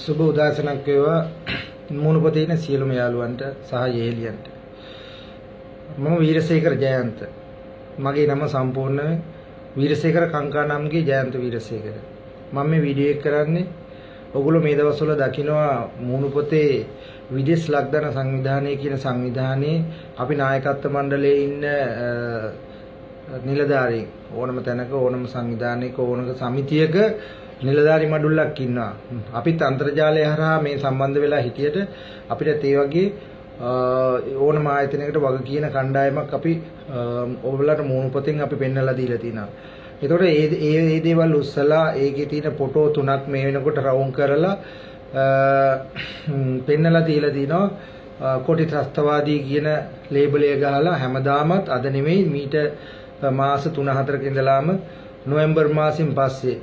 සුබ උදාසනක් වේවා මුණුපොතේ ඉන්න සියලුම යාළුවන්ට සහ යෙහෙලියන්ට. මම වීරසේකර ජයන්ත. මගේ නම සම්පූර්ණ වීරසේකර කංකානම්ගේ ජයන්ත වීරසේකර. මම මේ වීඩියෝ එක කරන්නේ ඔගොල්ලෝ මේ දවස්වල දකිනවා මුණුපොතේ විදේශ ලක්දන සංවිධානය කියන සංවිධානයේ අපි නායකත්ව මණ්ඩලයේ ඉන්න නිලධාරීන් ඕනම තැනක ඕනම සංවිධානයක ඕනම සමිතියක නිලධාරි මඩුල්ලක් ඉන්නවා. අපිත් අන්තර්ජාලය හරහා මේ සම්බන්ධ වෙලා හිටියට අපිටත් ඒ වගේ ඕනම ආයතනයකට වග කියන කණ්ඩායමක් අපි ඔයගොල්ලන්ට මූණු පොතෙන් අපි පෙන්නලා දීලා තිනවා. ඒතකොට ඒ ඒ දේවල් උස්සලා ඒකේ තියෙන ෆොටෝ තුනක් මේ වෙනකොට රවුම් කරලා පෙන්නලා දීලා තිනවා. කොටි ත්‍රස්තවාදී කියන ලේබල් එක ගහලා හැමදාමත් අද නෙමෙයි මීට මාස 3-4ක ඉඳලාම නොවැම්බර් මාසෙන් පස්සේ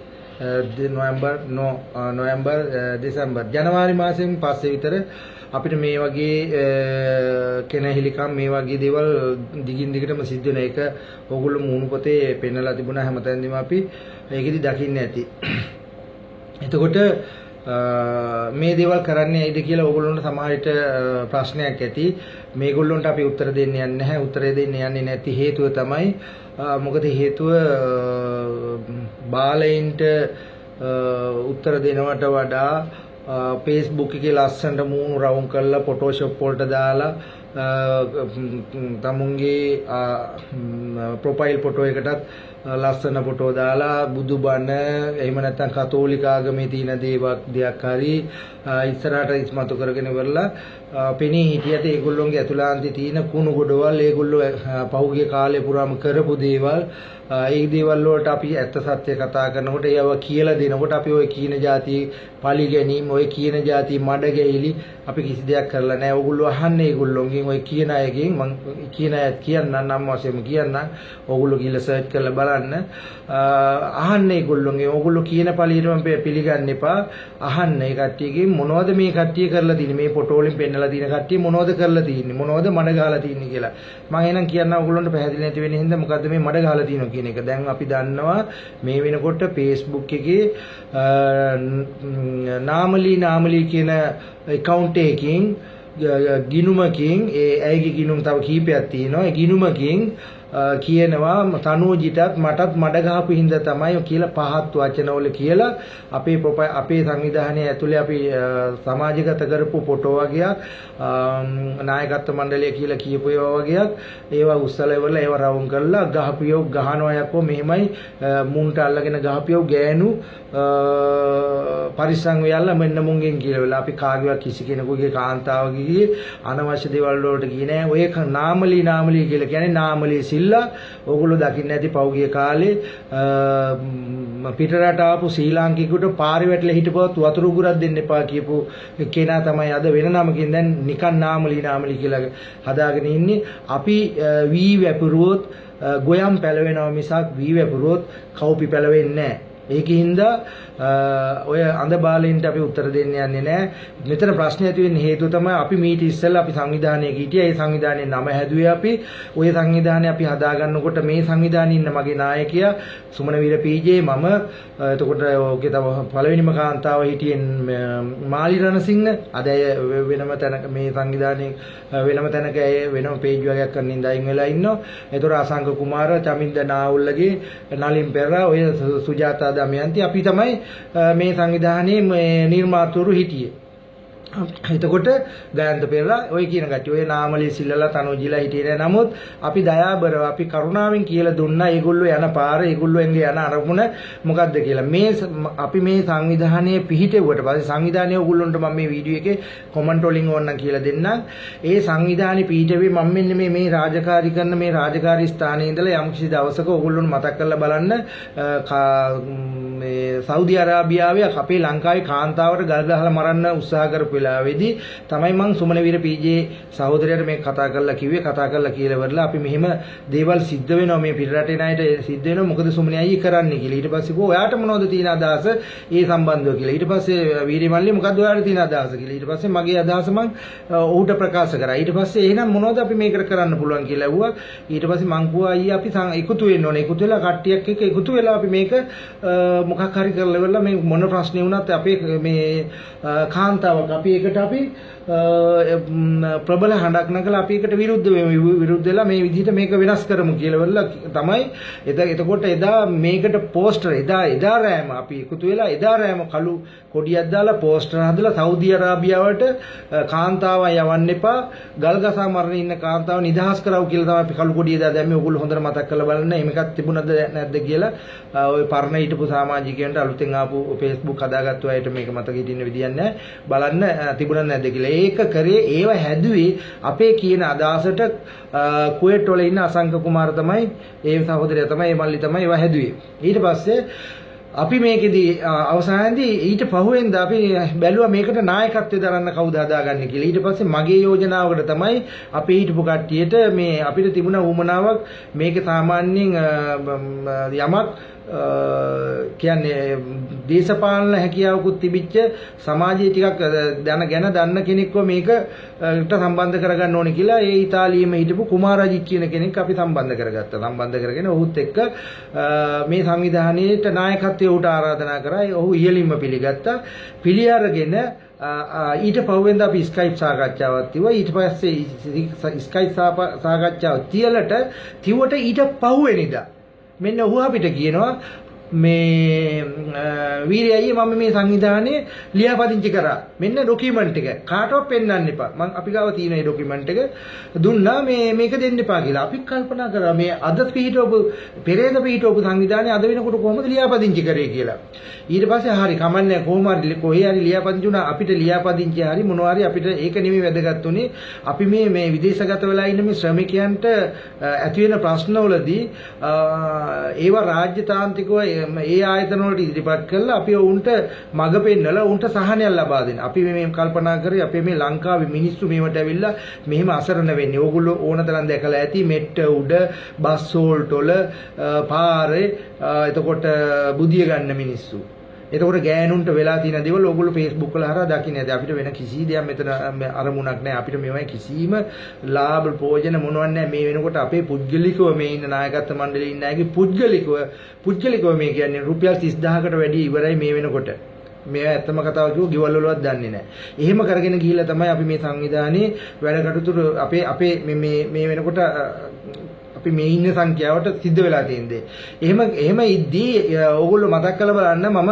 නොවැම්බර් දෙසැම්බර් ජනවාරි මාසෙන් පස්සේ විතර අපිට මේ වගේ කෙනහිලිකම් මේ වගේ දේවල් දිගින් දිගටම සිද්ධ වෙන එක ඕගොල්ලෝ මූණු පොතේ පෙන්නලා තිබුණා හැමතැනදීම අපි ඒකෙදි දකින්න ඇති. එතකොට මේ දේවල් කරන්නේ ඇයිද කියලා ඕගොල්ලොන්ට සමහර විට ප්‍රශ්නයක් ඇති. මේගොල්ලොන්ට අපි උත්තර දෙන්න යන්නේ නැහැ. උත්තරේ දෙන්න යන්නේ නැති හේතුව තමයි මොකද හේතුව බාලයින්ට උත්තර දෙනවට වඩා Facebook එකේ ලස්සනට මූණු රවුම් කරලා Photoshop වලට දාලා තමුන්ගේ ප්‍රොෆයිල් ෆොටෝ එකටත් ලස්සන ෆොටෝ දාලා බුදු බණ එහෙම නැත්නම් කතෝලික ආගමේ තියෙන දේවල් දෙයක් හරි ඉස්සරහට ඉස්මතු කරගෙන ඉවරලා පෙනී හිටියට ඒගොල්ලොන්ගේ ඇතුළාන්තයේ තියෙන කුණු ගොඩවල් ඒගොල්ලෝ පහුගිය කාලේ පුරාම කරපු දේවල් ඒ දේවල් වලට අපි ඇත්ත සත්‍ය කතා කරනකොට ඒවා කියලා දෙනකොට අපි ඔය කියන જાති පලි ගැනීම ඔය කියන જાති මඩ ගැහිලි අපි කිසි දෙයක් කරලා නැහැ. ඕගොල්ලෝ අහන්නේ ඒගොල්ලොන්ගෙන් ඔය කියන අයගෙන් මං කියන අයත් කියන්නම් නම් වශයෙන්ම කියන්නම්. ඕගොල්ලෝ ගිහලා සර්ච් කරලා බලන්න. අහන්න ඒගොල්ලොන්ගෙන් ඕගොල්ලෝ කියන පළියටම පිළිගන්න එපා. අහන්න ඒ කට්ටියගෙන් මොනවද මේ කට්ටිය කරලා තියෙන්නේ මේ ෆොටෝ වලින් පෙන්නලා තියෙන කට්ටිය මොනවද කරලා තියෙන්නේ මොනවද මඩ ගහලා තියෙන්නේ කියලා. මං එහෙනම් කියන්නම් ඕගොල්ලොන්ට පැහැදිලි නැති වෙන හින්දා මොකද්ද මේ මඩ ගහලා තියෙනවා කියන එක. දැන් අපි දන්නවා මේ වෙනකොට Facebook එකේ නාමලී නාමලී කියන ඇකවුන්ට් එකකින් ගිනුමකින් ඒ ඇයිගේ ගිනුම් තව කීපයක් තියෙනවා. ඒ ගිනුමකින් කියනවා තනූජිටත් මටත් මඩ ගහපු හින්දා තමයි කියලා පහත් වචනවල කියලා අපේ අපේ සංවිධානයේ ඇතුලේ අපි සමාජගත කරපු ෆොටෝ වගේක් නායකත්ව මණ්ඩලය කියලා කියපු ඒවා වගේක් ඒවා උස්සලා ඉවරලා ඒවා රවුම් කරලා ගහපියෝ ගහනවා යකෝ මෙහෙමයි මුන්ට අල්ලගෙන ගහපියෝ ගෑනු පරිස්සම් වෙයල්ලා මෙන්න මුන්ගෙන් කියලා වෙලා අපි කාගේවත් කිසි කෙනෙකුගේ කාන්තාවගේ අනවශ්‍ය දේවල් වලට ගියේ නෑ. ඔය නාමලී නාමලී කියලා කියන්නේ නාමලී සිල්ලා ඕගොල්ලෝ දකින්න ඇති පහුගිය කාලේ පිටරට ආපු ශ්‍රී ලාංකිකයෙකුට පාරේ වැටලා හිටපුවත් වතුර උගුරක් දෙන්න එපා කියපු කෙනා තමයි අද වෙන නමකින් දැන් නිකන් නාමලී නාමලී කියලා හදාගෙන ඉන්නේ. අපි වී වැපරුවොත් ගොයම් පැලවෙනවා මිසක් වී වැපරුවොත් කවුපි පැලවෙන්නේ නැහැ. ඒකින්ද ඔය අඳ බාලෙන්ට අපි උත්තර දෙන්න යන්නේ නැහැ. මෙතන ප්‍රශ්නේ ඇති වෙන්න හේතුව තමයි අපි මීට ඉස්සෙල්ලා අපි සංවිධානයක හිටියා. ඒ සංවිධානයේ නම හැදුවේ අපි. ඔය සංවිධානය අපි හදාගන්නකොට මේ සංවිධානයේ ඉන්න මගේ නායකයා සුමන වීර පීජේ මම එතකොට ඔකේ තව පළවෙනිම කාන්තාව හිටියේ මාලි රණසිංහ. අද ඇය වෙනම තැනක මේ සංවිධානයේ වෙනම තැනක ඇය වෙනම පේජ් වගේක් කරන ඉඳන් අයින් වෙලා ඉන්නවා. එතකොට අසංග කුමාර, චමින්ද නාවුල්ලගේ, නලින් පෙරේරා, ඔය සුජාතා දමයන්ති අපි තමයි මේ සංවිධානයේ මේ නිර්මාතෘවරු හිටියේ. එතකොට ගයන්ත පෙරේරා ඔය කියන කට්ටිය ඔය නාමලී සිල්ලලා තනුජිලා හිටියේ නෑ. නමුත් අපි දයාබරව අපි කරුණාවෙන් කියලා දුන්නා ඒගොල්ලෝ යන පාර ඒගොල්ලෝ එංගේ යන අරමුණ මොකද්ද කියලා. මේ අපි මේ සංවිධානයේ පිහිටෙව්වට පස්සේ සංවිධානයේ ඕගොල්ලොන්ට මම මේ වීඩියෝ එකේ කොමන්ට් වලින් ඕනනම් කියලා දෙන්නම්. ඒ සංවිධානයේ පිහිටෙව්වේ මම මෙන්න මේ මේ රාජකාරී කරන මේ රාජකාරී ස්ථානයේ ඉඳලා යම්කිසි දවසක ඕගොල්ලොන්ට මතක් කරලා බලන්න මේ සෞදි අරාබියාවේ අපේ ලංකාවේ කාන්තාවට ගල් ගහලා මරන්න උත්සාහ කරපු වෙලාවේදී තමයි මං සුමන වීර පීජේ සහෝදරයාට මේ කතා කරලා කිව්වේ. කතා කරලා කියලා ඉවරලා අපි මෙහෙම දේවල් සිද්ධ වෙනවා මේ පිටරටේ ණයට සිද්ධ වෙනවා මොකද සුමන අයියේ කරන්නේ කියලා. ඊට පස්සේ කිව්වා ඔයාට මොනවද තියෙන අදහස ඒ සම්බන්ධව කියලා. ඊට පස්සේ වීරි මල්ලි මොකද්ද ඔයාට තියෙන අදහස කියලා. ඊට පස්සේ මගේ අදහස මං ඔහුට ප්‍රකාශ කරා. ඊට පස්සේ එහෙනම් මොනවද අපි මේකට කරන්න පුළුවන් කියලා ඇහුවා. ඊට පස්සේ මං කිව්වා අයියේ අපි එකතු වෙන්න ඕනේ. එකතු වෙලා කට්ටියක් එක්ක එකතු වෙලා අපි මේක මොකක් මොකක් හරි කරලා ඉවරලා මේ මොන ප්‍රශ්නේ වුණත් අපේ මේ කාන්තාවක් අපි ඒකට අපි ප්‍රබල හඬක් නගලා අපි ඒකට විරුද්ධ විරුද්ධ වෙලා මේ විදිහට මේක වෙනස් කරමු කියලා වෙලා තමයි. එතකොට එදා මේකට පෝස්ටර් එදා එදා රෑම අපි එකතු වෙලා එදා රෑම කළු කොඩියක් දාලා පෝස්ටර් හදලා සෞදි අරාබියාවට කාන්තාවන් යවන්න එපා, ගල්ගසා මරණ ඉන්න කාන්තාව නිදහස් කරව කියලා තමයි අපි කළු කොඩිය දා දැම්මේ. ඔයගොල්ලෝ හොඳට මතක් කරලා බලන්න එහෙම එකක් තිබුණද නැද්ද කියලා. ඔය පරණ හිටපු සමාජිකයන්ට අලුතෙන් ආපු Facebook හදාගත්තු අයට මේක මතක හිටින්න විදියක් නැහැ. බලන්න තිබුණද නැද්ද කියලා. ඒක කරේ ඒව හැදුවේ අපේ කියන අදහසට කුවේට් වල ඉන්න අසංක කුමාර තමයි ඒ සහෝදරයා තමයි ඒ මල්ලි තමයි ඒව හැදුවේ. ඊට පස්සේ අපි මේකෙදි අවසානයේදී ඊට පහුවෙන්ද අපි බැලුවා මේකට නායකත්වය දරන්න කවුද හදාගන්නේ කියලා. ඊට පස්සේ මගේ යෝජනාවකට තමයි අපි හිටපු කට්ටියට මේ අපිට තිබුණ උවමනාවක් මේක සාමාන්‍යයෙන් යමක් කියන්නේ දේශපාලන හැකියාවකුත් තිබිච්ච සමාජයේ ටිකක් දැන ගැන දන්න කෙනෙක්ව මේකට සම්බන්ධ කරගන්න ඕනේ කියලා ඒ ඉතාලියේම හිටපු කුමාරජිත් කියන කෙනෙක් අපි සම්බන්ධ කරගත්තා. සම්බන්ධ කරගෙන ඔහුත් එක්ක මේ සංවිධානයේට නායකත්වය ඔහුට ආරාධනා කරා. ඔහු ඉහළින්ම පිළිගත්තා. පිළි අරගෙන ඊට පහුවෙන්ද අපි ස්කයිප් සාකච්ඡාවක් තිබ්බා. ඊට පස්සේ ස්කයිප් සාකච්ඡාව තියලට තිව්වට ඊට පහුවෙනිදා මෙන්න ඔහු අපිට කියනවා මේ වීරය අයියේ මම මේ සංවිධානයේ ලියාපදිංචි කරා. මෙන්න ඩොකියුමන්ට් එක. කාටවත් පෙන්වන්න එපා. මං අපි ගාව තියෙන මේ ඩොකියුමන්ට් එක දුන්නා මේ මේක දෙන්න එපා කියලා. අපි කල්පනා කරා මේ අද පිහිටවපු පෙරේද පිහිටවපු සංවිධානය අද වෙනකොට කොහොමද ලියාපදිංචි කරේ කියලා. ඊට පස්සේ හරි කමන්නේ කොහොම හරි කොහේ හරි ලියාපදිංචි වුණා අපිට ලියාපදිංචි හරි මොනවා හරි අපිට ඒක නෙමෙයි වැදගත් උනේ. අපි මේ මේ විදේශගත වෙලා ඉන්න මේ ශ්‍රමිකයන්ට ඇති වෙන ප්‍රශ්නවලදී ඒවා රාජ්‍ය තාන්ත්‍රිකව ඒ ආයතන වලට ඉදිරිපත් කරලා අපි ඔවුන්ට මඟ පෙන්නලා ඔවුන්ට සහනයක් ලබා දෙන්න. අපි මේ කල්පනා කරේ අපේ මේ ලංකාවේ මිනිස්සු මේවට ඇවිල්ලා මෙහෙම අසරණ වෙන්නේ. ඕගොල්ලෝ ඕන තරම් දැකලා ඇති මෙට්ට උඩ බස් හෝල්ට් වල පාරේ එතකොට බුදිය ගන්න මිනිස්සු. එතකොට ගෑනුන්ට වෙලා තියෙන දේවල් ඕගොල්ලෝ Facebook වල හරහා දකින්න ඇති. අපිට වෙන කිසි දෙයක් මෙතන අරමුණක් නැහැ. අපිට මේවයි කිසිම ලාභ ප්‍රයෝජන මොනවත් නැහැ. මේ වෙනකොට අපේ පුද්ගලිකව මේ ඉන්න නායකත්ව මණ්ඩලයේ ඉන්න අයගේ පුද්ගලිකව මේ කියන්නේ රුපියල් 30000කට වැඩි ඉවරයි මේ වෙනකොට. මේවා ඇත්තම කතාව කිව්ව ගෙවල් වලවත් දන්නේ නැහැ. එහෙම කරගෙන ගිහිල්ලා තමයි අපි මේ සංවිධානයේ වැඩ කටයුතු අපේ අපේ මේ මේ වෙනකොට අපි මේ ඉන්න සංඛ්‍යාවට සිද්ධ වෙලා තියෙන්නේ. එහෙම එහෙම ඉද්දී ඕගොල්ලෝ මතක් කරලා බලන්න මම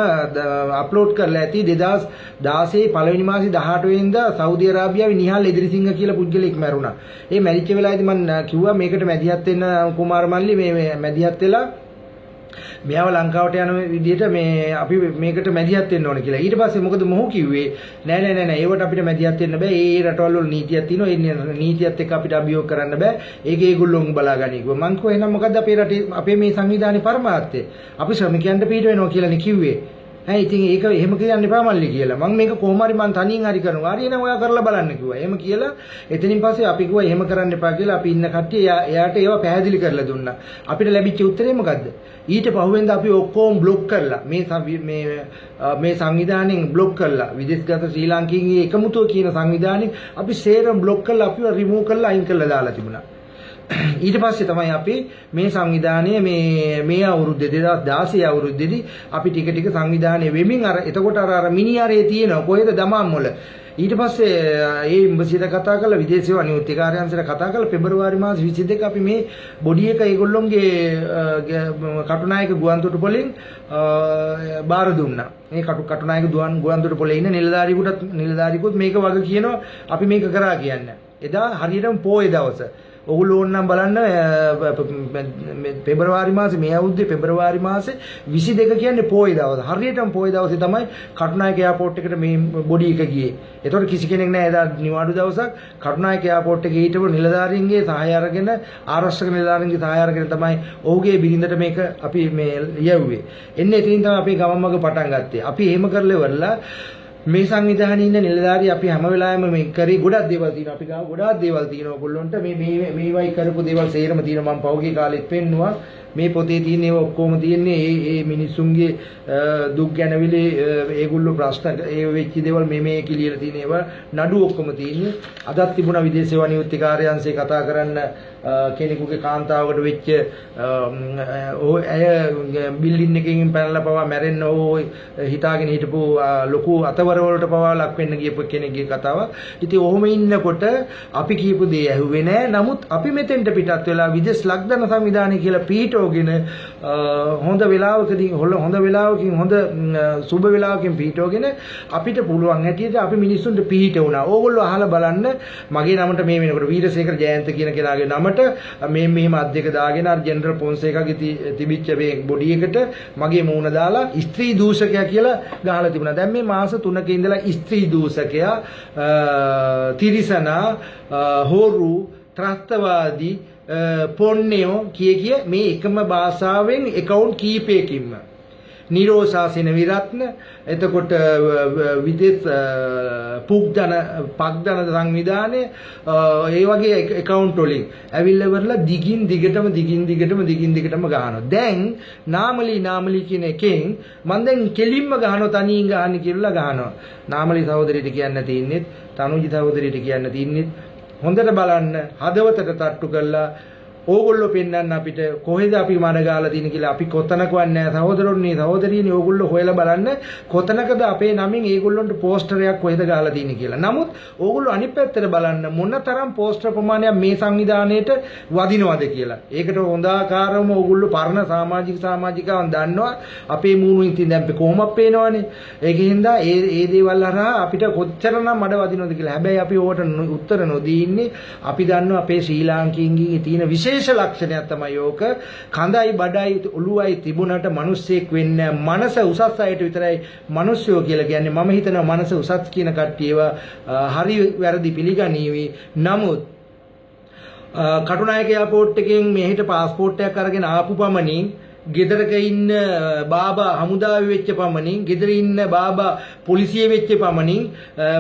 අප්ලෝඩ් කරලා ඇති 2016 පළවෙනි මාසේ 18 වෙනිදා සෞදි අරාබියාවේ නිහාල් එදිරිසිංහ කියලා පුද්ගලෙක් මැරුණා. ඒ මැරිච්ච වෙලාවේදී මම කිව්වා මේකට මැදිහත් වෙන්න කුමාර මල්ලි මේ මැදිහත් වෙලා මෙයාව ලංකාවට යන විදිහට මේ අපි මේකට මැදිහත් වෙන්න ඕනේ කියලා. ඊට පස්සේ මොකද මොහු කිව්වේ නෑ නෑ නෑ නෑ ඒවට අපිට මැදිහත් වෙන්න බෑ. ඒ ඒ රටවල් වල නීතියක් තියෙනවා. ඒ නීතියත් එක්ක අපිට අභියෝග කරන්න බෑ. ඒක ඒගොල්ලෝම බලාගනි කිව්වා. මං කිව්වා එහෙනම් මොකද්ද අපේ රටේ අපේ මේ සංවිධානයේ පරමාර්ථය? අපි ශ්‍රමිකයන්ට පිට වෙනවා කියලානේ කිව්වේ. ඈ ඉතින් ඒක එහෙම කියන්න එපා මල්ලි කියලා. මං මේක කොහොම හරි මං තනියෙන් හරි කරනවා. හරි එහෙනම් ඔයා කරලා බලන්න කිව්වා. එහෙම කියලා එතනින් පස්සේ අපි කිව්වා එහෙම කරන්න එපා කියලා. අපි ඉන්න කට්ටිය එයාට ඒවා පැහැදිලි කරලා දුන්නා. අපිට ලැබිච්ච උත්තරේ මොකද්ද? ඊට පහුවෙන්ද අපි ඔක්කොම බ්ලොක් කරලා මේ මේ මේ සංවිධානයෙන් බ්ලොක් කරලා විදේශගත ශ්‍රී ලාංකිකයින්ගේ එකමුතුව කියන සංවිධානයෙන් අපි සේරම බ්ලොක් කරලා අපිව රිමූව් කරලා අයින් කරලා දාලා තිබුණා. ඊට පස්සේ තමයි අපි මේ සංවිධානය මේ මේ අවුරුද්දේ 2016 අවුරුද්දේදී අපි ටික ටික සංවිධානය වෙමින් අර එතකොට අර අර මිනි අරේ තියෙනවා කොහෙද දමාම් වල. ඊට පස්සේ ඒ එම්බසියට කතා කරලා විදේශ සේවා නියුක්ති කාර්යාංශයට කතා කරලා පෙබරවාරි මාස 22 අපි මේ බොඩි එක ඒගොල්ලොන්ගේ කටුනායක ගුවන්තොටුපොළෙන් බාර දුන්නා. මේ කටුනායක ගුවන්තොටුපොළේ ඉන්න නිලධාරියෙකුත් මේක වග කියනවා අපි මේක කරා කියන්න. එදා හරියටම පොයේ දවස. ඔගොල්ලෝ ඕනනම් බලන්න පෙබරවාරි මාසේ මේ අවුරුද්දේ පෙබරවාරි මාසේ 22 කියන්නේ පොයේ දවස. හරියටම පොයේ දවසේ තමයි කටුනායක එයාපෝට් එකට මේ බොඩි එක ගියේ. ඒතකොට කිසි කෙනෙක් නෑ එදා නිවාඩු දවසක්. කටුනායක එයාපෝට් එකේ හිටපු නිලධාරීන්ගේ සහාය අරගෙන ආරක්ෂක නිලධාරීන්ගේ සහාය අරගෙන තමයි ඔහුගේ බිරිඳට මේක අපි මේ ලියවුවේ. එන්නේ එතනින් තමයි අපේ ගමන් මඟ පටන් ගත්තේ. අපි එහෙම කරලා ඉවරලා මේ සංවිධානයේ ඉන්න නිලධාරී අපි හැම වෙලාවෙම මේ කරේ ගොඩක් දේවල් තියෙනවා. අපි ගාව ගොඩාක් දේවල් තියෙනවා. ඔයගොල්ලන්ට මේ මේ මේවයි කරපු දේවල් සේරම තියෙනවා. මම පහුගිය කාලෙත් පෙන්නුවා. මේ පොතේ තියෙන ඒවා ඔක්කොම තියෙන්නේ ඒ ඒ මිනිස්සුන්ගේ දුක් ගැනවිලි, ඒගොල්ලෝ ප්‍රශ්න ඒ වෙච්ච දේවල් මේ මේ කියලා තියෙන ඒවා නඩු ඔක්කොම තියෙන්නේ. අදත් තිබුණා විදේශ සේවා නියුක්ති කාර්යාංශයේ කතා කරන්න කෙනෙකුගේ කාන්තාවකට වෙච්ච ඇය බිල්ඩින් එකකින් පැනලා පවා මැරෙන්න ඕ හිතාගෙන හිටපු ලොකු අතවර වලට පවා ලක් වෙන්න ගියපු කෙනෙක්ගේ කතාව. ඉතින් ඔහොම ඉන්නකොට අපි කියපු දේ ඇහුවේ නෑ. නමුත් අපි මෙතෙන්ට පිටත් වෙලා විදේශ ලක්දන සංවිධානය කියලා පීඨෝගෙන හොඳ වෙලාවකදී හොඳ වෙලාවකින් හොඳ සුබ වෙලාවකින් පීඨෝගෙන අපිට පුළුවන් හැටියට අපි මිනිස්සුන්ට පීඨ වුණා. ඕගොල්ලෝ අහලා බලන්න මගේ නමට මේ වෙනකොට වීරසේකර ජයන්ත කියන කෙනාගේ නමට මේ මෙහෙම අත් දෙක දාගෙන අර ජෙනරල් පොන්සේකාගේ තිබිච්ච මේ බොඩි එකට මගේ මූණ දාලා ස්ත්‍රී දූෂකයා කියලා ගහලා තිබුණා. දැන් මේ මාස 3ක ඉඳලා ස්ත්‍රී දූෂකයා, තිරිසනා, හොරු, ත්‍රස්තවාදී, පොන්නයෝ කිය කිය මේ එකම භාෂාවෙන් ඇකවුන්ට් කීපයකින්ම නිරෝෂා සෙනවිරත්න, එතකොට විදේශ පුක්දන පක්දන සංවිධානය, ඒ වගේ ඇකවුන්ට් වලින් ඇවිල්ලා ඉවරලා දිගින් දිගටම දිගින් දිගටම දිගින් දිගටම ගහනවා. දැන් නාමලි නාමලි කියන එකෙන් මං දැන් කෙලින්ම ගහනවා, තනියෙන් ගහන්නේ කියලා ගහනවා. නාමලි සහෝදරියට කියන්න තියෙන්නේ, තනුජි සහෝදරියට කියන්න තියෙන්නේ, හොඳට බලන්න, හදවතට තට්ටු කරලා ඕගොල්ලෝ පෙන්වන්න අපිට කොහෙද අපි මඩ ගාලා තියෙන කියලා. අපි කොතනකවත් නෑ සහෝදරෝනේ සහෝදරියනේ, ඕගොල්ලෝ හොයලා බලන්න කොතනකද අපේ නමින් ඒගොල්ලොන්ට පෝස්ටරයක් කොහෙද ගාලා තියෙන්නේ කියලා. නමුත් ඕගොල්ලෝ අනිත් පැත්තට බලන්න මොන තරම් පෝස්ටර් ප්‍රමාණයක් මේ සංවිධානයේට වදිනවද කියලා. ඒකට හොඳ ආකාරවම ඕගොල්ලෝ පරණ සමාජික සමාජිකාවන් දන්නවා අපේ මූණු ඉතින් දැන් කොහොමද පේනවනේ. ඒකින්ද ඒ ඒ දේවල් හරහා අපිට කොච්චරනම් මඩ වදිනවද කියලා. හැබැයි අපි ඕවට උත්තර නොදී ඉන්නේ. අපි දන්නවා අපේ ශ්‍රී ලාංකින්ගේ තියෙන විශේෂ ලක්ෂණයක් තමයි ඕක. කඳයි බඩයි ඔළුවයි තිබුණට මිනිස්සෙක් වෙන්නේ මනස උසස් අයට විතරයි මිනිස්සුયો කියලා කියන්නේ. මම හිතනවා මනස උසස් කියන කට්ටිය ඒවා හරි වැරදි පිළිගනීවි. නමුත් කටුනායක එයාපෝට් එකෙන් මෙහෙට පාස්පෝට් එකක් අරගෙන ආපු පමණින්, ගෙදරක ඉන්න බාබා හමුදාවේ වෙච්ච පමණින්, ගෙදර ඉන්න බාබා පොලිසියේ වෙච්ච පමණින්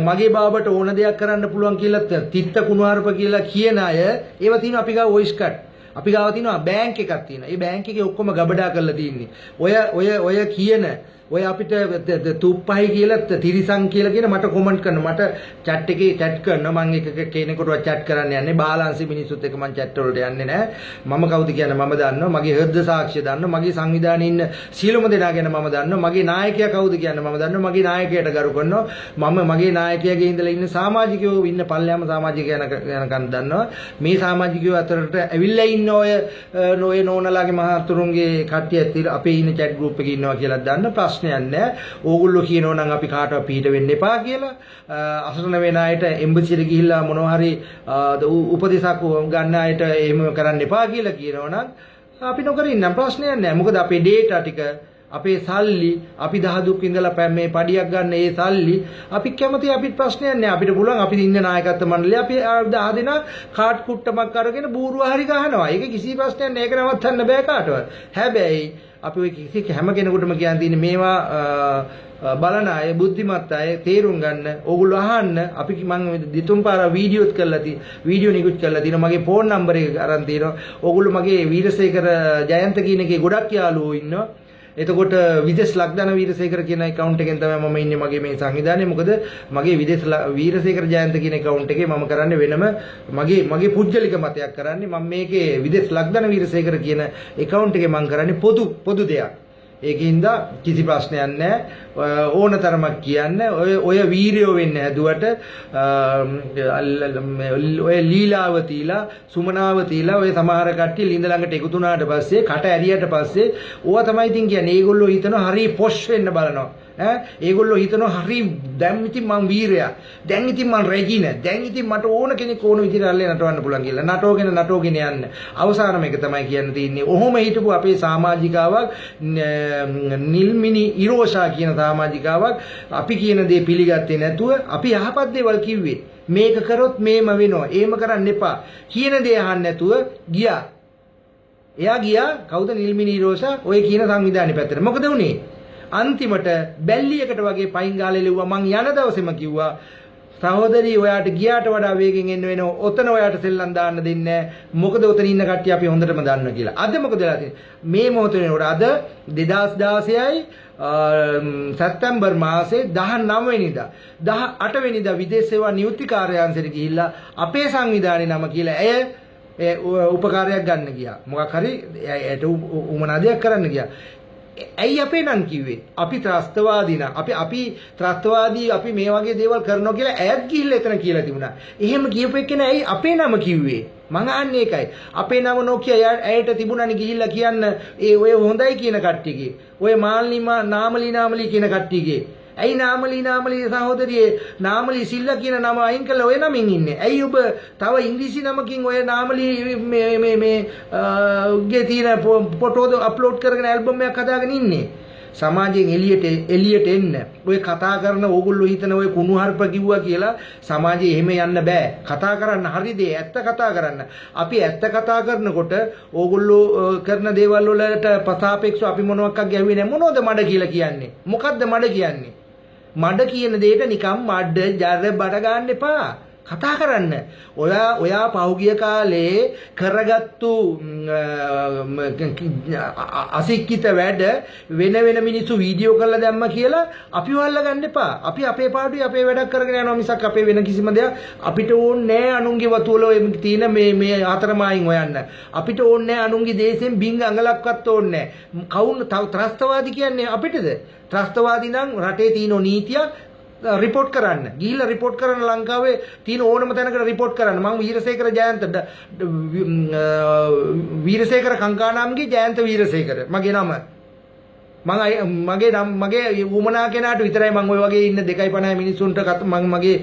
මගේ බාබට ඕන දෙයක් කරන්න පුළුවන් කියලා තිත්ත කුණුහරුප කියලා කියන අය, ඒවා තියෙනවා අපි ගාව වොයිස් කට්. අපි ගාව තියෙනවා බැංක් එකක් තියෙනවා. ඒ බැංක් එකේ ඔක්කොම ගබඩා කරලා තියෙන්නේ. ඔය ඔය ඔය කියන ඔය අපිට තුප්පහයි කියලා තිරිසන් කියලා කියන මට කොමන්ට් කරන, මට චැට් එකේ චැට් කරනවා. මං එක කෙනෙකුටවත් චැට් කරන්න යන්නේ බාලාංශි මිනිස්සුත් එක්ක මං චැට් වලට යන්නේ නෑ. මම කවුද කියන්නේ මම දන්නවා. මගේ හෘද සාක්ෂිය දන්නවා. මගේ සංවිධානයේ ඉන්න සියලුම දෙනා ගැන මම දන්නවා. මගේ නායකයා කවුද කියන්නේ මම දන්නවා. මගේ නායකයාට ගරු කරනවා. මම මගේ නායකයාගේ ඉඳලා ඉන්න සමාජිකයෝ ඉන්න පල්ලෙහාම සමාජිකයන් යනකන් දන්නවා. මේ සමාජිකයෝ අතරට ඇවිල්ලා ඉන්න ඔය ඔය නෝනලාගේ මහතුරුන්ගේ කට්ටිය අපේ ඉන්න චැට් ගෲප් එකේ ඉන්නවා කියලා දන්න ප්‍රශ්නයක් නෑ. ඕගොල්ලෝ කියනවා නම් අපි කාටවත් පිට වෙන්න එපා කියලා. අසරණ වෙන අයට එම්බසියට ගිහිල්ලා මොනවා හරි උපදෙසක් ගන්න අයට එහෙම කරන්න එපා කියලා කියනවා නම් අපි නොකර ඉන්නම් ප්‍රශ්නයක් නෑ. මොකද අපේ ඩේටා ටික, අපේ සල්ලි, අපි දහදුක් ඉඳලා මේ පඩියක් ගන්න ඒ සල්ලි අපි කැමති, අපිට ප්‍රශ්නයක් නෑ. අපිට පුළුවන් අපි ඉන්න නායකත්ව මණ්ඩලය අපි 10 දෙනා කාඩ් කුට්ටමක් අරගෙන බූරුව හරි ගහනවා. ඒක කිසි ප්‍රශ්නයක් නෑ. ඒක නවත්තන්න බෑ කාටවත්. හැබැයි අපි ඔය කිසි හැම කෙනෙකුටම කියන් තියෙන්නේ මේවා බලන අය, බුද්ධිමත් අය තේරුම් ගන්න, ඕගොල්ලෝ අහන්න. අපි මං දෙතුන් පාර වීඩියෝත් කරලා වීඩියෝ නිකුත් කරලා තියෙනවා. මගේ ෆෝන් නම්බර් එක අරන් තියෙනවා. ඕගොල්ලෝ මගේ වීරසේකර ජයන්ත කියන එකේ ගොඩක් යාළුවෝ ඉන්නවා. එතකොට විදේශ ලක්දන වීරසේකර කියන ඇකවුන්ට් එකෙන් තමයි මම ඉන්නේ මගේ මේ සංවිධානයේ. මොකද මගේ විදේශ වීරසේකර ජයන්ත කියන ඇකවුන්ට් එකේ මම කරන්නේ වෙනම මගේ මගේ පුද්ගලික මතයක් කරන්නේ. මම මේකේ විදේශ ලක්දන වීරසේකර කියන ඇකවුන්ට් එකේ මම කරන්නේ පොදු පොදු දෙයක්. ඒකින්ද කිසි ප්‍රශ්නයක් නැහැ. ඕන තරමක් කියන්න. ඔය ඔය වීරයෝ වෙන්න හැදුවට ඔය ලීලාව තියලා සුමනාව තියලා ඔය සමහර කට්ටිය ලිඳ ළඟට එකතු වුණාට පස්සේ කට ඇරියට පස්සේ ඕවා තමයි ඉතින් කියන්නේ. ඒගොල්ලෝ හිතනවා හරි පොෂ් වෙන්න බලනවා. ඈ ඒගොල්ලෝ හිතනවා හරි දැන් ඉතින් මං වීරයා, දැන් ඉතින් මං රෙජින, දැන් ඉතින් මට ඕන කෙනෙක් ඕන විදිහට අල්ලේ නටවන්න පුළුවන් කියලා. නටෝගෙන නටෝගෙන යන්න. අවසානම එක තමයි කියන්න තියෙන්නේ. ඔහොම හිටපු අපේ සමාජිකාවක් නිල්මිනි ඉරෝෂා කියන සමාජිකාවක් අපි කියන දේ පිළිගත්තේ නැතුව අපි යහපත් දේවල් කිව්වේ. මේක කරොත් මේම වෙනවා, එහෙම කරන්න එපා කියන දේ අහන්න නැතුව ගියා. එයා ගියා කවුද නිල්මිනි ඉරෝෂා ඔය කියන සංවිධානය පැත්තට. මොකද වුනේ? අන්තිමට බැල්ලියකට වගේ පයින් ගාලා එළුවා. මං යන දවසේම කිව්වා සහෝදරී ඔයාට ගියාට වඩා වේගෙන් එන්න වෙනවා. ඔතන ඔයාට සෙල්ලම් දාන්න දෙන්නේ නැහැ. මොකද ඔතන ඉන්න කට්ටිය අපි හොඳටම දන්නවා කියලා. අද මොකද වෙලා තියෙන්නේ? මේ මොහොත වෙනකොට අද 2016යි සැප්තැම්බර් මාසේ 19 වෙනිදා 18 වෙනිදා විදේශ සේවා නියුක්ති කාර්යාංශයට ගිහිල්ලා අපේ සංවිධානයේ නම කියලා ඇය උපකාරයක් ගන්න ගියා. මොකක් හරි ඇයට උමනා දෙයක් කරන්න ගියා. ඇයි අපේ නම් කිව්වේ? අපි ත්‍රස්තවාදී නම් අපි ත්‍රස්තවාදී අපි මේ වගේ දේවල් කරනවා කියලා ඈත් ගිහිල්ලා එතන කියලා තිබුණා. එහෙම කියපු එක්කෙනා ඇයි අපේ නම කිව්වේ? මං අහන්නේ ඒකයි. අපේ නම නොකිය ඇයට තිබුණානේ ගිහිල්ලා කියන්න ඒ ඔය හොඳයි කියන කට්ටියගේ. ඔය මාල්නි නාමලි නාමලි කියන කට්ටියගේ. ඇයි නාමලි නාමලි සහෝදරියේ නාමලි සිල්ලා කියන නම අයින් කරලා ඔය නමින් ඉන්නේ? ඇයි ඔබ තව ඉංග්‍රීසි නමකින් ඔය නාමලි මේ මේ මේ ගේ තියෙන ෆොටෝ අප්ලෝඩ් කරගෙන ඇල්බම් එකක් හදාගෙන ඉන්නේ? සමාජයෙන් එළියට එන්න. ඔය කතා කරන ඕගොල්ලෝ හිතන ඔය කුණුහරුප කිව්වා කියලා සමාජයේ එහෙම යන්න බෑ. කතා කරන්න හරි දේ ඇත්ත කතා කරන්න. අපි ඇත්ත කතා කරනකොට ඕගොල්ලෝ කරන දේවල් වලට පසාපේක්ෂව අපි මොනවක් ගැහුවේ නෑ. මොනවද මඩ කියලා කියන්නේ? මොකද්ද මඩ කියන්නේ? මඩ කියන දෙයට නිකන් මඩ ජර බඩ ගන්න එපා. කතා කරන්න. ඔයා පහුගිය කාලේ කරගත්තු අසික්කිත වැඩ වෙන වෙන මිනිස්සු වීඩියෝ කරලා දැම්ම කියලා අපිව අල්ලගන්න එපා. අපි අපේ පාඩුවේ අපේ වැඩක් කරගෙන යනවා මිසක් අපේ වෙන කිසිම දෙයක් අපිට ඕනේ නෑ. අනුන්ගේ වතු වල ඔය තියෙන මේ මේ හතරමායින් හොයන්න. අපිට ඕනේ නෑ අනුන්ගේ දේශයෙන් බින්ග අඟලක්වත් ඕනේ නෑ. කවුන් ත්‍රස්තවාදී කියන්නේ අපිටද? ත්‍රස්තවාදී නම් රටේ තියෙන නීතියක් රිපෝට් කරන්න. ගිහිල්ලා රිපෝට් කරන්න ලංකාවේ තියෙන ඕනම තැනකට රිපෝට් කරන්න. මම වීරසේකර ජයන්ත වීරසේකර කංකානාම්ගේ ජයන්ත වීරසේකර මගේ නම. මං මගේ නම් මගේ උමනා කෙනාට විතරයි මං ඔය වගේ ඉන්න 2.50 මිනිස්සුන්ට මං මගේ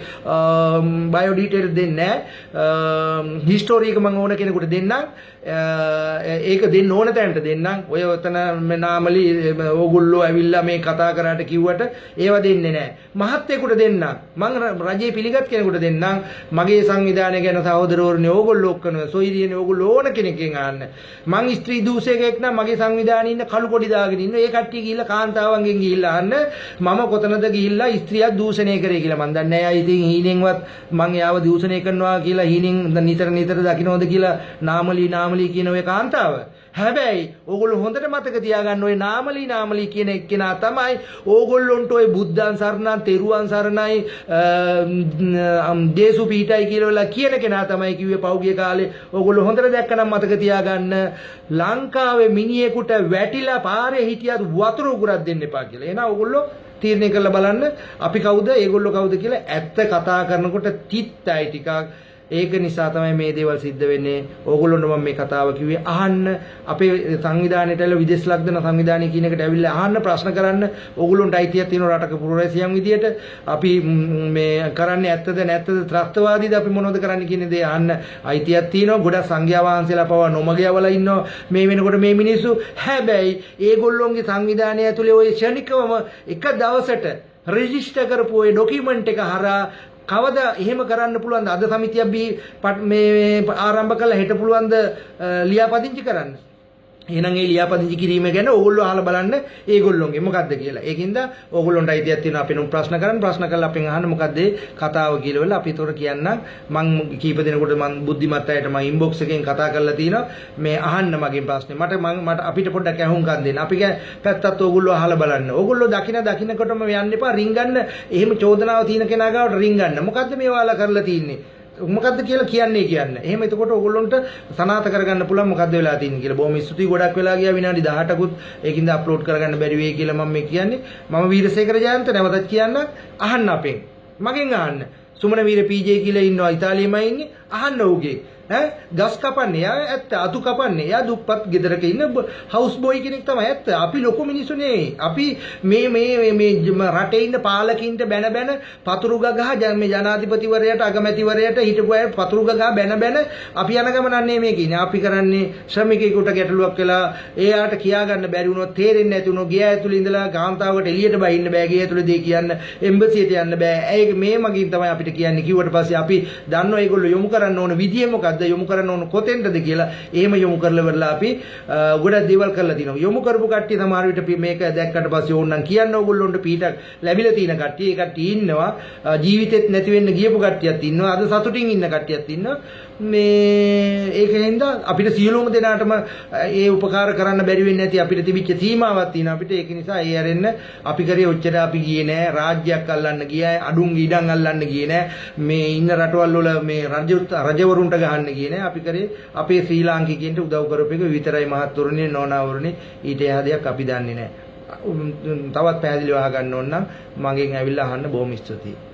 බයෝ ඩීටේල් දෙන්නේ නෑ. හිස්ටෝරි එක මං ඕන කෙනෙකුට දෙන්නම්. ඒක දෙන්න ඕන තැනට දෙන්නම්. ඔය ඔතන නාමලි ඕගොල්ලෝ ඇවිල්ලා මේ කතා කරාට කිව්වට ඒව දෙන්නේ නෑ. මහත්තයෙකුට දෙන්නම්. මං රජයේ පිළිගත් කෙනෙකුට දෙන්නම්. මගේ සංවිධානය ගැන සහෝදරවරුනි ඕගොල්ලෝ ඔක්කොම සොයිරියනේ ඕගොල්ලෝ ඕන කෙනෙක්ගෙන් අහන්න. මං ස්ත්‍රී දූෂකයෙක් නම් මගේ සංවිධානයේ ඉන්න කළු කොඩි දාගෙන ඉන්න ඒ කට්ටිය ගිහිල්ලා කාන්තාවන්ගෙන් ගිහිල්ලා අහන්න මම කොතනද ගිහිල්ලා ස්ත්‍රියක් දූෂණය කරේ කියලා. මං දන්නේ නෑ. ඉතින් හීනෙන්වත් මං එයාව දූෂණය කරනවා කියලා හීනෙන් නිතර නිතර දකින්නවද කියලා නාමලි නාමලි කියන ඔය කාන්තාව. හැබැයි ඕගොල්ලෝ හොඳට මතක තියාගන්න ඔය නාමලි නාමලි කියන එක්කෙනා තමයි ඕගොල්ලොන්ට ඔය බුද්ධං සරණං තෙරුවන් සරණයි දේසු පීඨයි කියලා වෙලා කියන කෙනා තමයි කිව්වේ පහුගිය කාලේ. ඕගොල්ලෝ හොඳට දැක්කනම් මතක තියාගන්න ලංකාවේ මිනිහෙකුට වැටිලා පාරේ හිටියත් වතුර උගුරක් දෙන්න එපා කියලා. එහෙනම් ඕගොල්ලෝ තීරණය කරලා බලන්න අපි කවුද ඒගොල්ලෝ කවුද කියලා. ඇත්ත කතා කරනකොට තිත්තයි ටිකක්. ඒක නිසා තමයි මේ දේවල් සිද්ධ වෙන්නේ. ඕගොල්ලොන්ට මම මේ කතාව කිව්වේ අහන්න. අපේ සංවිධානයට ඇවිල්ලා විදේශ ලක්දන සංවිධානය කියන එකට ඇවිල්ලා අහන්න ප්‍රශ්න කරන්න. ඕගොල්ලොන්ට අයිතියක් තියෙනවා රටක පුරවැසියන් විදියට. අපි මේ කරන්නේ ඇත්තද නැත්තද ත්‍රස්තවාදීද අපි මොනවද කරන්නේ කියන දේ අහන්න අයිතියක් තියෙනවා. ගොඩක් සංඝයා වහන්සේලා පවා නොමග යවලා ඉන්නවා මේ වෙනකොට මේ මිනිස්සු. හැබැයි ඒගොල්ලොන්ගේ සංවිධානය ඇතුලේ ඔය ක්ෂණිකවම එක දවසට රෙජිස්ටර් කරපු ඔය ඩොකියුමන්ට් එක හරහා කවද එහෙම කරන්න පුළුවන්ද? අද සමිතියක් මේ ආරම්භ කළා හෙට පුළුවන්ද ලියාපදිංචි කරන්න? එහෙනම් ඒ ලියාපදිංචි කිරීම ගැන ඕගොල්ලෝ අහලා බලන්න ඒගොල්ලොන්ගේ මොකද්ද කියලා. ඒකින්ද ඕගොල්ලොන්ට අයිතියක් තියෙනවා අපෙන් ප්‍රශ්න කරන්න. ප්‍රශ්න කරලා අපෙන් අහන්න මොකද්ද ඒ කතාව කියලා වෙලා අපි ඒතොර කියන්නම්. මං කීප දෙනෙකුට මං බුද්ධිමත් අයට මං ඉන්බොක්ස් එකෙන් කතා කරලා තිනවා මේ අහන්න මගෙන් ප්‍රශ්නේ. මට අපිට පොඩ්ඩක් ඇහුම්කන් දෙන්න. අපි පැත්තත් ඕගොල්ලෝ අහලා බලන්න. ඕගොල්ලෝ දකිනකොටම යන්න එපා රින්ගන්න. එහෙම චෝදනාව තියෙන කෙනා ගාවට රින්ගන්න. මොකද්ද මේ ඔයාලා කරලා තින්නේ? මොකද්ද කියලා කියන්නේ කියන්න. එහෙම එතකොට ඕගොල්ලොන්ට සනාථ කරගන්න පුළුවන් මොකද්ද වෙලා තියෙන්නේ කියලා. බොහොම ස්තුතියි. ගොඩක් වෙලා ගියා විනාඩි 18කුත් ඒකින්ද අප්ලෝඩ් කරගන්න බැරි වෙයි කියලා මම මේ කියන්නේ. මම වීරසේකර ජයන්ත නැවතත් කියන්න අහන්න අපෙන්. මගෙන් අහන්න. සුමන වීර පීජේ කියලා ඉන්නවා ඉතාලියෙමයි ඉන්නේ. අහන්න ඔහුගේ. ඈ ගස් කපන්නේ එයා ඇත්ත. අතු කපන්නේ එයා දුප්පත් ගෙදරක ඉන්න හවුස් බොයි කෙනෙක් තමයි ඇත්ත. අපි ලොකු මිනිස්සු නෙවෙයි. අපි මේ මේ මේ රටේ ඉන්න පාලකින්ට බැන බැන පතුරු ගගහ මේ ජනාධිපතිවරයාට අගමැතිවරයාට හිටපු අය පතුරු ගගහ බැන බැන අපි යන ගමනක් නෙමෙයි මේක ඉන්නේ. අපි කරන්නේ ශ්‍රමිකයෙකුට ගැටලුවක් වෙලා එයාට කියා ගන්න බැරි වුණොත් තේරෙන්නේ නැති වුණොත් ගේ ඇතුළේ ඉඳලා කාන්තාවකට එළියට බහින්න බෑ. ගේ ඇතුළේ දේ කියන්න එම්බසියට යන්න බෑ. ඒක මේ මගින් තමයි අපිට අපිට කියන්නේ කිව්වට පස්සේ අපි දන්නවා ඒගොල්ලෝ යොමු කරන්න ඕන විදිය මොකද්ද, යොමු කරන්න ඕන කොතෙන්ද කියලා. එහෙම යොමු කරලා වෙලා අපි ගොඩක් දේවල් කරලා තිනවා. යොමු කරපු කට්ටිය සමහර විට මේක දැක්කට පස්සේ ඕනනම් කියන්න ඕගොල්ලොන්ට පීඩක් ලැබිලා තියෙන කට්ටිය, ඒ කට්ටිය ඉන්නවා. ජීවිතෙත් නැති වෙන්න ගියපු කට්ටියත් ඉන්නවා. අද සතුටින් ඉන්න කට්ටියත් ඉන්නවා. මේ ඒකෙන්ද අපිට සියලුම දෙනාටම ඒ උපකාර කරන්න බැරි වෙන්නේ නැති අපිට තිබිච්ච සීමාවක් තියෙනවා අපිට. ඒක නිසා ඒ ඇරෙන්න අපි කරේ ඔච්චර අපි ගියේ නෑ. රාජ්‍යයක් අල්ලන්න ගියා, අඩුන්ගේ ඉඩම් අල්ලන්න ගියේ නෑ. මේ ඉන්න රටවල් වල මේ රජවරුන්ට ගහන්න ගියේ නෑ. අපි කරේ අපේ ශ්‍රී ලාංකිකයින්ට උදව් කරපු එක විතරයි මහත්වරුනි, නෝනාවරුනි. ඊට එහා දෙයක් අපි දන්නේ නෑ. තවත් පැහැදිලිව අහගන්න ඕන නම් මගෙන් ඇවිල්ලා අහන්න. බොහොම ස්තුතියි.